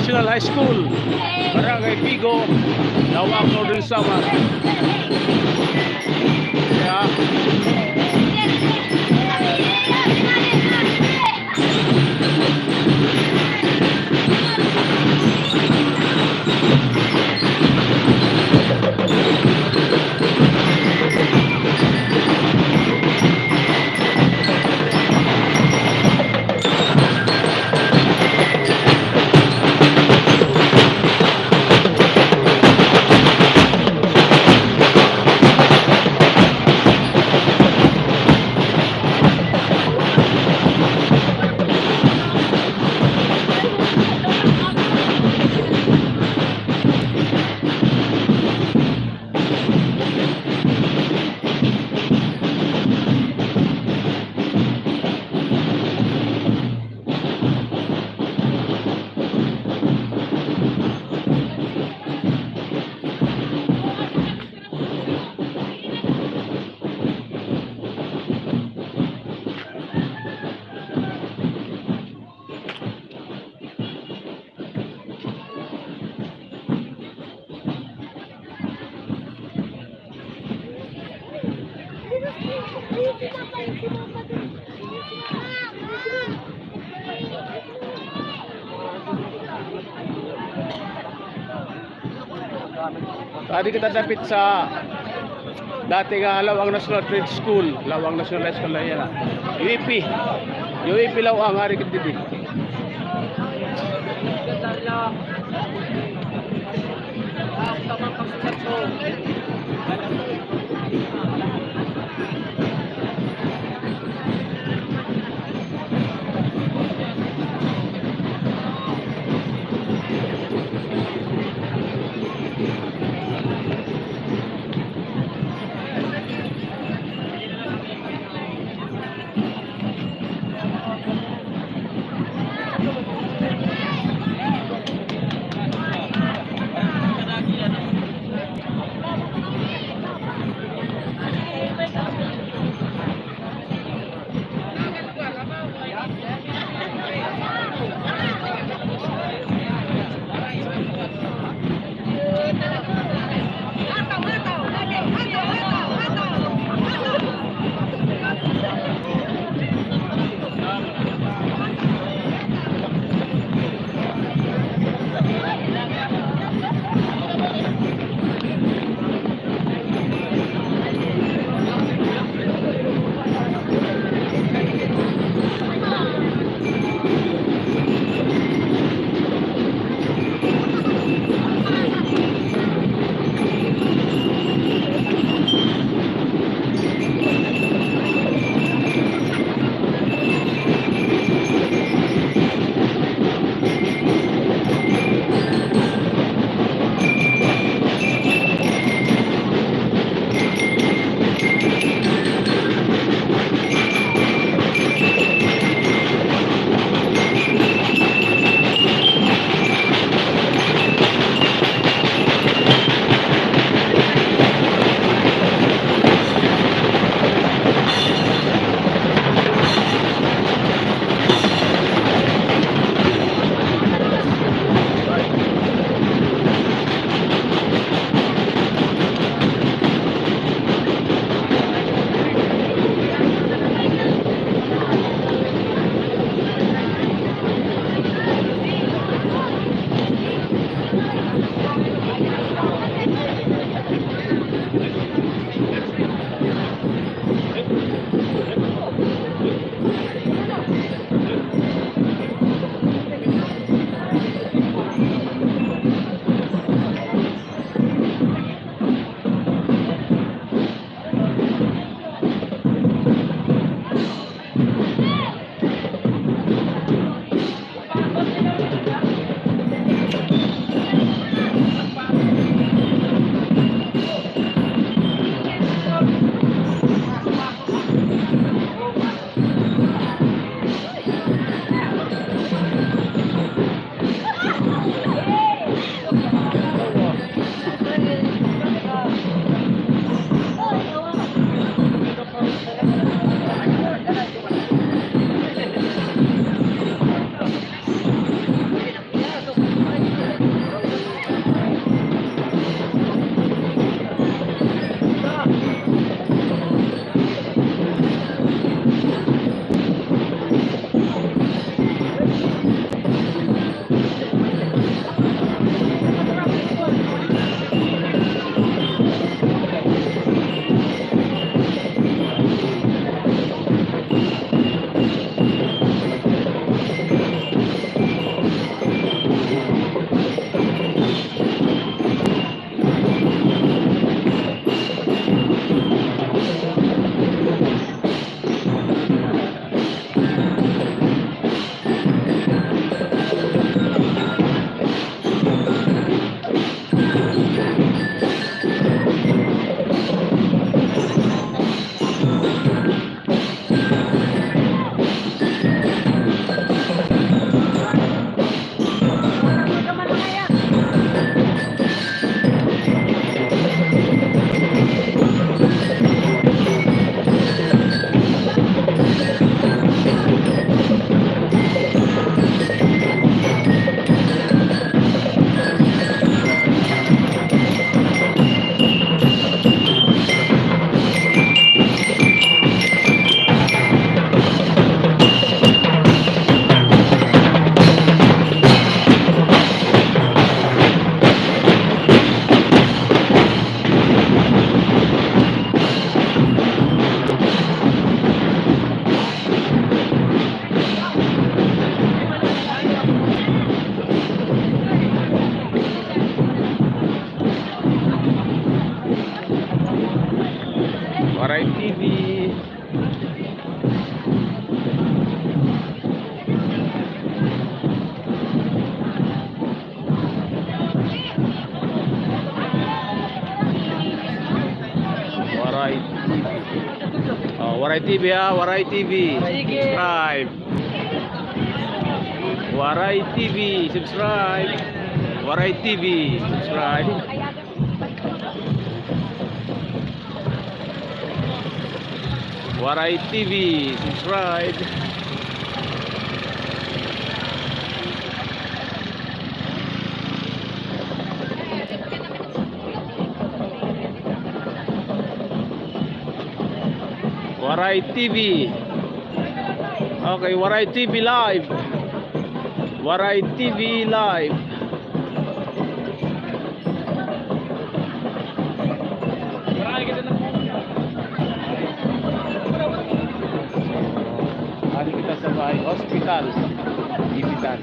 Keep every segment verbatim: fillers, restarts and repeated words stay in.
National High School, Barangay Pigo, Laoang, Northern Samar. Yeah. Adi kita dapit sa dati nga Laoang National Trade School, Laoang National High School na yana. U A P. U A P Laoang, adi kita didi. Waray T V, ha? Waray T V. Sige. Subscribe. Waray T V, subscribe. Waray T V, subscribe. Waray T V, subscribe. Waray T V. Okay, Waray T V live. Waray T V live. Ari kita sa may hospital. Hospital.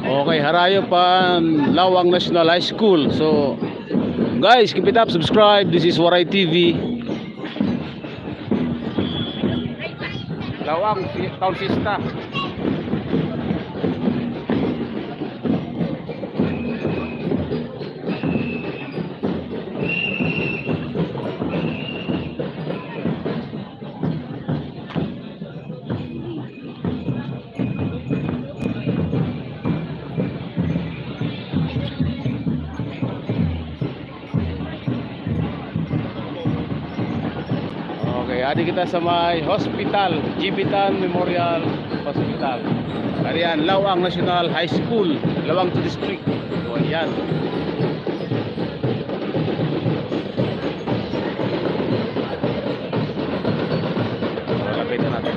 Okay, harayo pa an Laoang National High School. So, guys, keep it up, subscribe. This is Waray T V. Laoang Fi-, Town Fiesta. Adi kita sa may hospital, Jivitan Memorial Hospital. Adi an Laoang National High School, Laoang two District. So, ayan. Lapitan natin.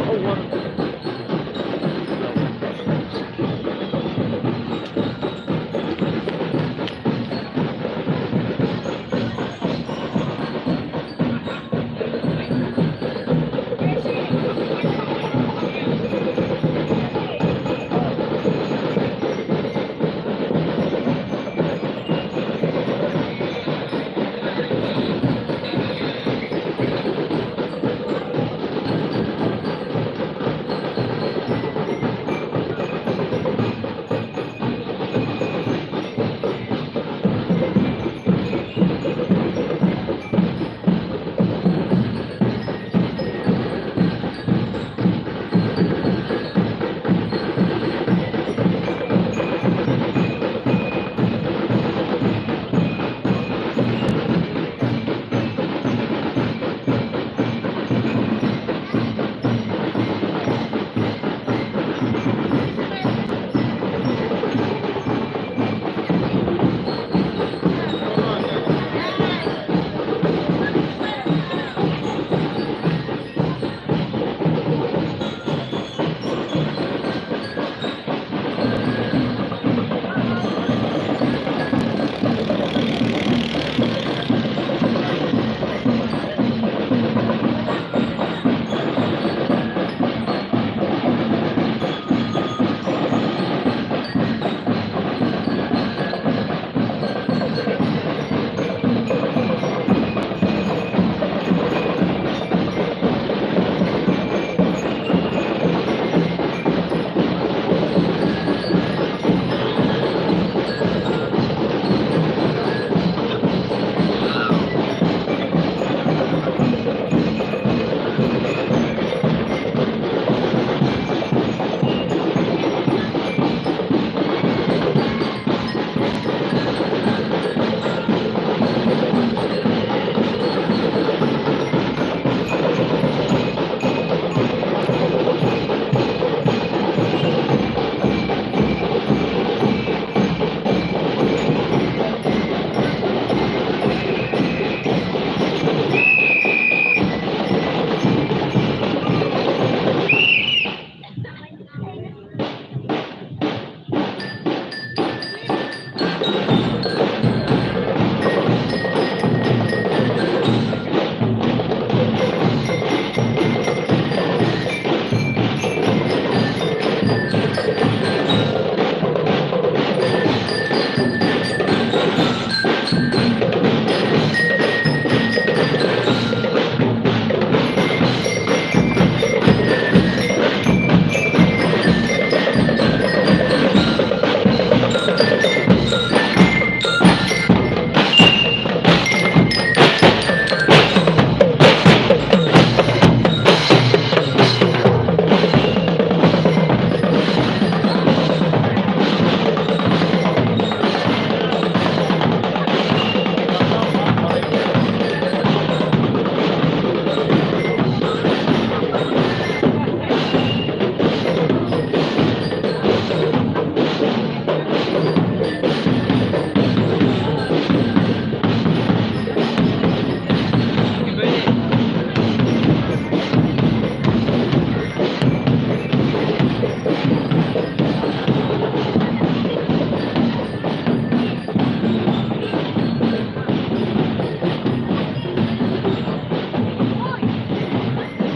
Oh, wow.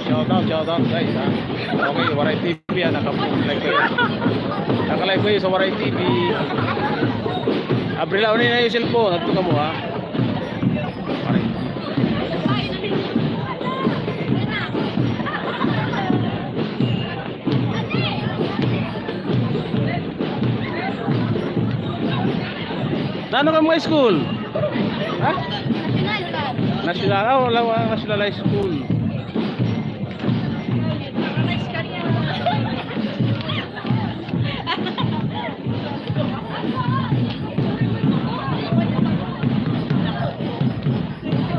Shout out, shout out, guys, ha. Okay, Waray T V, ha, naka-live kayo. Naka-live kayo sa Waray T V. Abril, ano yun, yung cellphone? Adto kamo, ha. Waray. Nano kamo nga school? Ha? National. National, ah, wala, wala, National High School.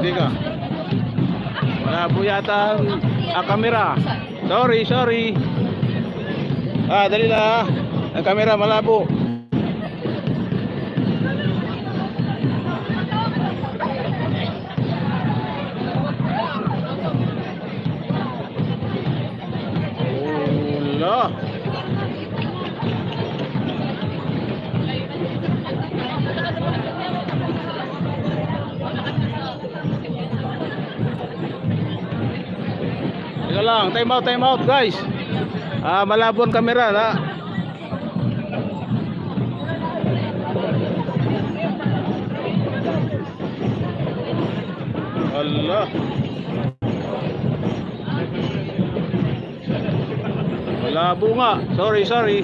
Hindi ka. Malabo yata ang, ah, kamera. Sorry, sorry. Ah, dali la, ah. Ang kamera malabo. Hala. Teka lang, time out, time out, guys. Ah, malabo an kamera, na. Hala. Malabo nga. Sorry, sorry.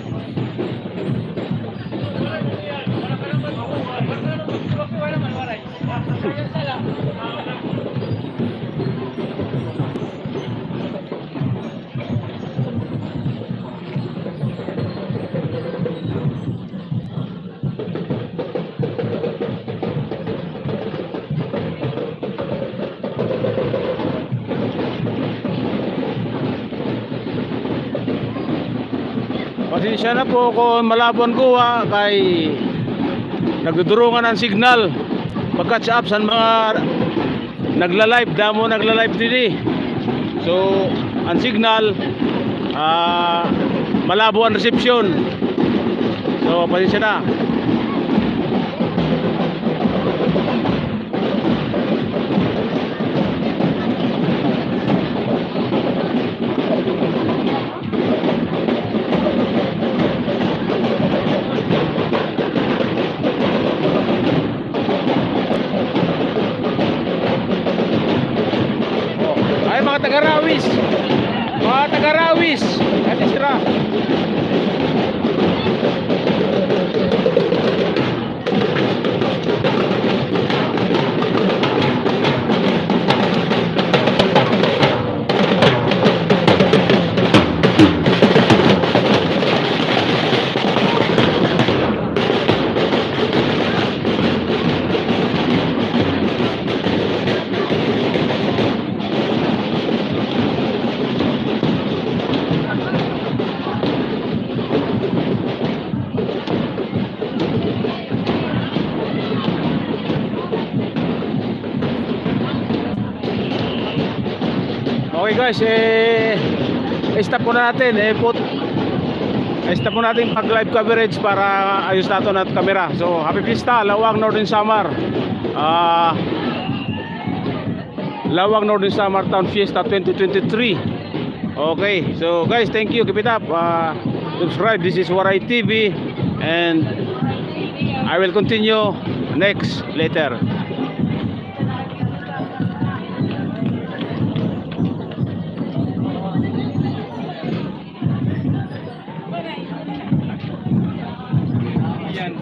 Pasensya na po kung malabo an kuha kay nagdudurungan an signal. Pag-catch up sa mga nagla-live, damo nagla-live didi. So, an signal, ah, malabo an reception. So, pasensya na. Ay, mga taga-Rawis. Mga taga-Rawis. Adi sira. Okay guys, eh, stop muna natin. Eh, put-, stop muna natin pag live coverage para ayos naton an kamera. So, happy fiesta, Laoang, Northern Samar. Ah, Laoang, Northern Samar Town Fiesta twenty twenty-three. Okay, so guys, thank you. Keep it up. Uh, subscribe. This is Waray T V, and I will continue next later. Yan.